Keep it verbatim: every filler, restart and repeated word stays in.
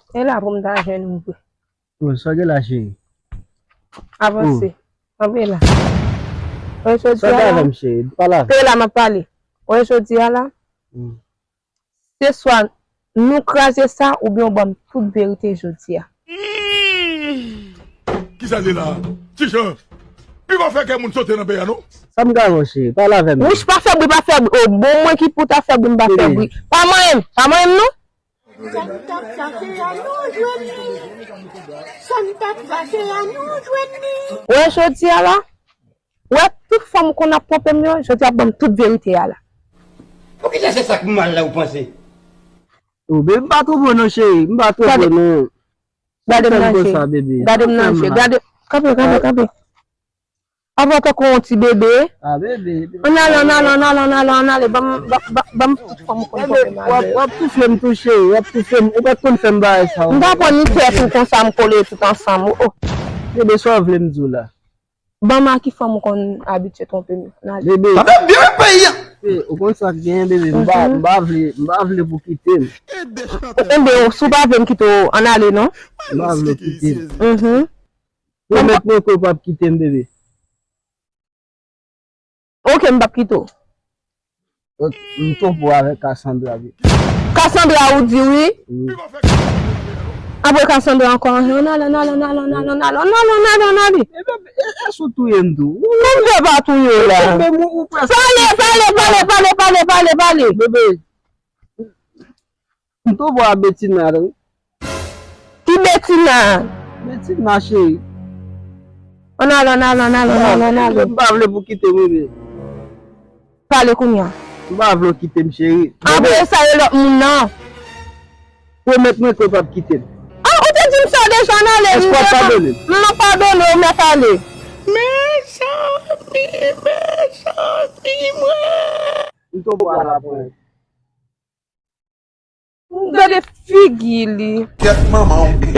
E la pou m ta jwenn ou vre. Bon, sa gen la, cheri? Avanse. Kanpe la. Wè jodi a la. Sa gen avè m, cheri? Pale avè m. Kanpe la, m ap pale. Wè jodi a la. Se swa nou kraze sa oubyen w ban m tout verite jodi a. Kisa se la? Ti Jan, li pa fè kè moun sote nan peyi a non. Sa m ka wè, cheri? Pale avè m. Wouch, pa fè bri, pa fè bri. O bon, mwen ki pou ta fè bri, m pa fè bri. Pa manyen m, pa manyen m non. Sa m t ap chache a nou jwenn li. Sa m t ap chache a nou jwenn li. Wè jodi a la, wè tout fanm ou konn ap twonpe m yo, jodi a ban m tout verite a la. Poukisa se sa k mal la ou panse? O bebe, m pa twonpe w non cheri, m pa twonpe w non. Gade m nan je, gade m nan je, gade, kanpe, kanpe, kanpe. Apa w tankou yon ti bebe. Ah bebe. Ann ale, ann ale, ann ale, ann ale, ann ale, ban m, ban m tout fanm ou konn twonpe m avè yo. W ap toufle m tou cheri, w ap toufle m, ou pa t konn fè m bagay sa yo. M pa pran ni tèt ou konsa m kole tout ansanm, o o. Bebe, sa w vle m di w la? Ban m a ki fanm ou konn abitye twonpe m yo, ann ale. Bebe. Sa fè byen peyi a. Ou konn sa k genyen bebe, m pa, m pa vle, m pa vle pou w kite m. Enben, si w pa vle m kite w, ann ale non. M pa vle w kite m. Pwomèt mwen ke w p ap kite m, bebe. Ok, m p ap kite w. M twonpe w avèk Cassandra wi. Cassandra ou di wi? Wi. Apre Cassandra ankò, ann ale, ann ale, ann ale, ann ale, ann ale, ann ale, ann ale, ann ale. Ebyen, e, e, èske w touye m tou? Non, m fè pa touye w la. Pale, pale, pale, pale, pale, pale, pale. Bebe. M tou bò a Betina tou. Ki Betina? Betina cheri. Ann ale, ann ale, ann ale, ann ale, ann ale. M pa vle pou w kite m bebe. Pale kounye a. M pa vle w kite m cheri. Apre sa e lòt moun nan. Pwomèt mwen ke w p ap kite m. Ah, ou te di m sa deja, ann ale. Èske w ap padone m? M ap padone w, mèt ale. Mezanmi, mezanmi, mwen. M tou bò a la pwen. Gade figi li. Tèt manman w.